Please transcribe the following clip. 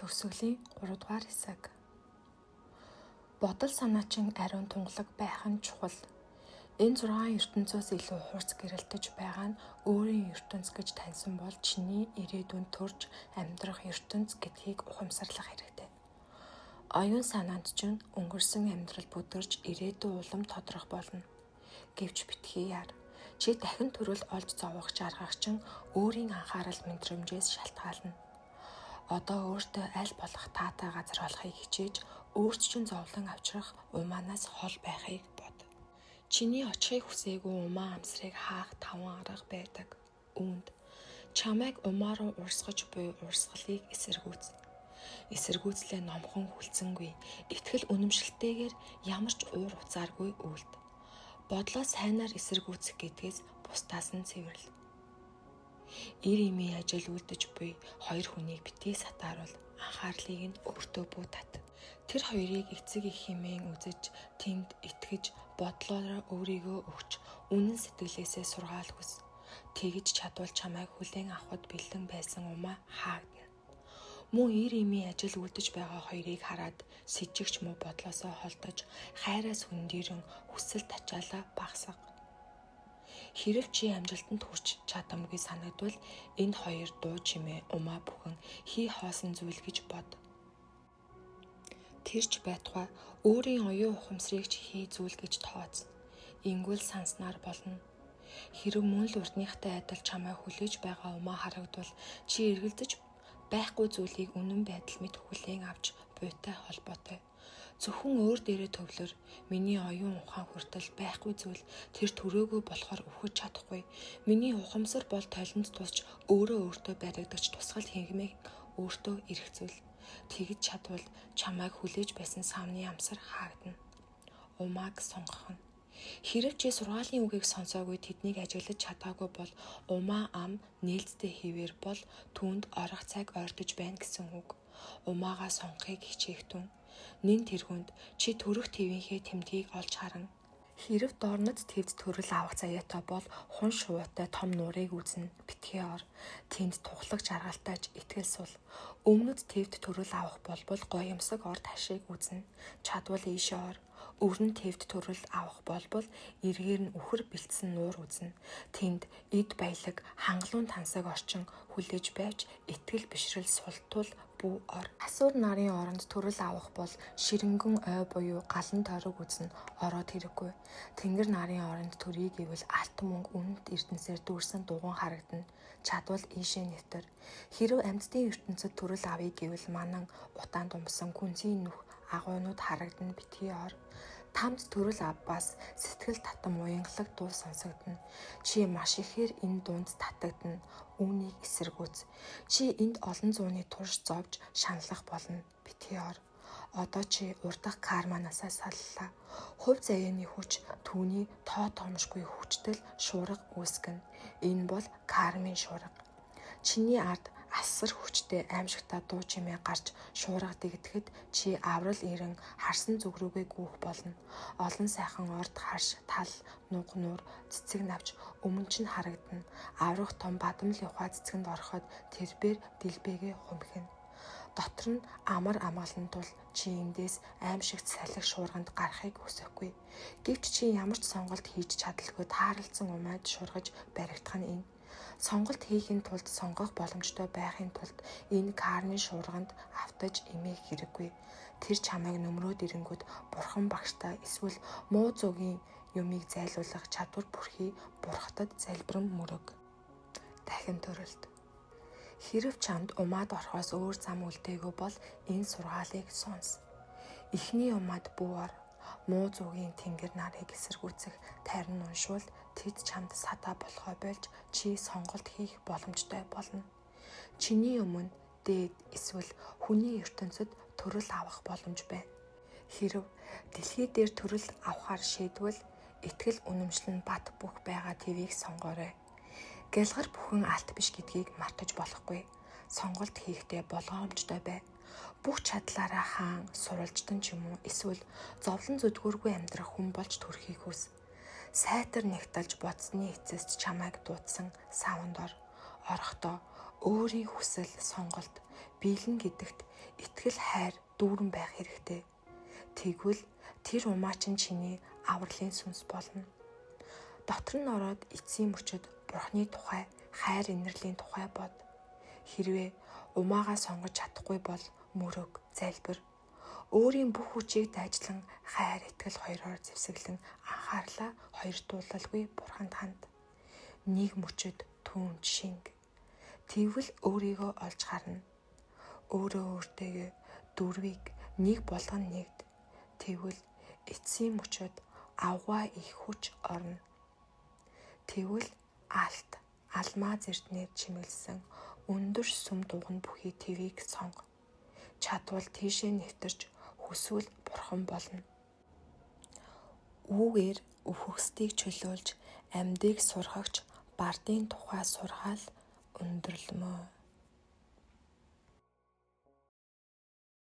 Төгсгөлийн 3 дугаар хэсэг. Бодол санаа чинь ариун тунгалаг байх нь чухал. Энэ 6 ертөнцөөс илүү хурц гэрэлтэж байгаа нь өөрийн ертөнц гэж таньсан бол чиний ирээдүйн төрж амьдрах ертөнц гэдгийг ухамсарлах хэрэгтэй. Оюун санаанд чинь өнгөрсөн амьдрал бүдэрч ирээдүйн улам тодрох болно. Гэвч битгий яар. Чи дахин төрөл олж зовох жаргах чинь өөрийн анхаарал мэдрэмжээс шалтгаална. Одоо өөртөө аль болох таатай газар олохыг хичээж, өөрт чинь зовлон авчрах умаанаас хол байхыг бод. Чиний очихыг хүсээгүй умаа амсрыг хаах 5 арга байдаг. Үүнд чамайг умаа руу урсгаж буй урсгалыг эсэргүүц. Эсэргүүцлээ номхон хүлцэнгүй, итгэл үнэмшилтэйгээр ямар ч уур уцааргүй үйлд. Бодлоо сайнаар эсэргүүцэх гэдгээс бусдаас нь цэвэрлэ. Эр эмийн ажил үлдэж буй хоёр хүнийг битгий сатааруул, анхаарлыг нь өөртөө бүү тат. Тэр хоёрыг эцэг эх хэмээн үзэж, тэнд итгэж, бодлоороо өөрийгөө өгч, үнэн сэтгэлээсээ сургаал хүс. Тэгж чадвал чамайг хүлээн авахад бэлэн байсан умаа хаагдана. Мөн эр эмийн ажил үлдэж байгаа хоёрыг хараад сэжигч муу бодлоосоо холдож, хайраас хөндийрөн хүсэл тачаалаа багасга. Хэрэв чи амжилтанд хүрч чадамгүй санагдвал энэ хоёр дуу чимээ умаа бүхэн хий хоосон зүйл гэж бод. Тэр ч байтугай өөрийн оюун ухамсарыг ч хий зүйл гэж тооц. Ингүүл санснаар болно. Хэрэв мөн л урдныхтай адил чамайг хүлээж байгаа умаа харагдвал чи эргэлдэж байхгүй зүйлийг үнэн байдал мэт хүлээн авч буйтай холбоотой. Зөвхөн өөр дээрээ төвлөр. Миний оюун ухаан хүртэл байхгүй зүйл тэр төрөөгөө болохоор үхэж чадахгүй. Миний ухамсар бол толинд тусч өөрөө өөртөө баригдагч тусгал хэмээх өөртөө эргэцүүл. Тэгж чадвал чамайг хүлээж байсан савны амсар хаагдана. Умааг сонгох нь. Хэрэв чи сургаалын үгийг сонсоогүй тэднийг ажиглаж чадаагүй бол умаа ам нээлттэй хэвээр бол түүнд орох цаг ойртож байна гэсэн үг. Умаагаа сонгохыг хичээх түн. Нэн тэргүүнд чи төрөх твийнхээ тэмдгийг олж харна. Хэрэв дорнод твд төрөл авах заяатай бол хун шувуутай том нуурыг үзнэ. Битгий ор. Тэнд тухлаг жаргалтай ч итгэл сул. Өмнөд твд төрөл авах болбол гоёмсог орд хашийг үзнэ. Чадвал ийшээ ор. Өрн твд төрөл авах болбол эргээр нь үхэр бэлдсэн нуур үзнэ. Тэнд эд баялаг, хангалуун тансаг орчин хүлээж байж итгэл бишрэл султуул бүү ор. Асуур нарын оронд төрөл авах бол ширэнгэн ой буюу галан тойрог үзнэ. Ороод хэрэггүй. Тэнгэр нарын оронд төрье гэвэл алт мөнгө үнэнт эрдэнэсээр дүүрсэн дугуйн харагдана. Чадвал ийшээ нэвтэр. Хэрэв амьтдын ертөнцөд төрөл авъя гэвэл манан утаанд умсан гүнзгий нүх агуйнууд харагдана. Битгий ор. Тамд төрөл авбаас сэтгэл татам уянгалаг дуу сонсогдоно. Чи маш ихээр энэ дуунд татагдана. Үүнийг эсэргүүц. Чи энд олон зууны турш зовж шаналлах болно. Битгий ор. Одоо чи урдах карманаасаа саллаа. Хувь заяаны хүч түүний тоо тоомшгүй хүчтэл шуурга үүсгэнэ. Энэ бол кармын шуурга. Чиний ард асар хүчтэй аимшигтай дуу чимээ гарч шуурга дэгдэхэд чи аврал ирэн харсан зүг рүүгээ гүйх болно. Олон сайхан орд харш, тал, нуг нуур, цэцэг навч өмнө чинь харагдана. Аврах том бадамл ухаа цэцгэнд ороход тэрбээр дэлбэгээ хумхина. Дотор нь амар амгалан тул чи эндээс аимшигт салхи шуурганд гарахыг хүсэхгүй. Гэвч чи ямар ч сонголт хийж чадалгүй тааралдсан умайд шургаж баригдах нь энэ. Сонголт хийхийн тулд сонгох боломжтой байхын тулд энэ кармын шуурганд автаж эмээх хэрэггүй. Тэр чамайг нөмрөөд ирэнгүүт бурхан багштай эсвэл муу зүгийн юмыг зайлуулах чадвар бүрхий бурхадад залбиран мөрөг. Дахин төрөлт. Хэрэв чамд умаад орохоос өөр зам үлдээгүй бол энэ сургаалыг сонс. Эхний умаад бүү ор. Муу зүгийн тэнгэр нарыг эсэргүүцэх тайран уншвал тэд чамд садаа болохоо болж чи сонголт хийх боломжтой болно. Чиний өмнө дээд эсвэл хүний ертөнцөд төрөл авах боломж байна. Хэрэв дэлхий дээр төрөл авахар шийдвэл итгэл үнэмшил нь бат бөх байгаа твийг сонгоорой. Гялгар бүхэн алт биш гэдгийг мартаж болохгүй. Сонголт хийхдээ болгоомжтой бай. Бүх чадлаараа хаан, сурвалжтан ч юм уу эсвэл зовлон зүдгүүргүй амьдрах хүн болж төрхийг хүс. Сайтар нэгталж бодсны эцэст чамайг дуудсан саванд ор. Орохдоо Өөрийн хүсэл, сонголт биелнэ гэдэгт итгэл хайр дүүрэн байх хэрэгтэй. Тэгвэл тэр умаа чинь чиний авралын сүнс болно. Дотор нь ороод эцсийн мөчөд Бурхны тухай, хайр инэрлийн тухай бод. Хэрвээ умаагаа сонгож чадахгүй бол мөрөг, залбир. Өөрийн бүх хүчийг дайжлан хайр, итгэл хоёроор зэвсэглэн анхаарлаа хоёрдуулалгүй Бурханд ханд. Нэг мөчөд түүнд шинг. Тэгвэл өөрийгөө олж харна. Өөрөө өөртөө дөрвийг нэг болгон нэгд. Тэгвэл эцсийн мөчөд авгаа их хүч орно. Тэгвэл алт, алмаз эрдэнээр чимэглэсэн өндөр сүм дуган бүхий твийг сонго. Чадвал тийшээ нэвтэрч хүсвэл бурхан болно. Үүгээр үхэгсдийг чөлөөлж, амьдыг сургагч Бардын тухай сургаал өндөрлөмөө.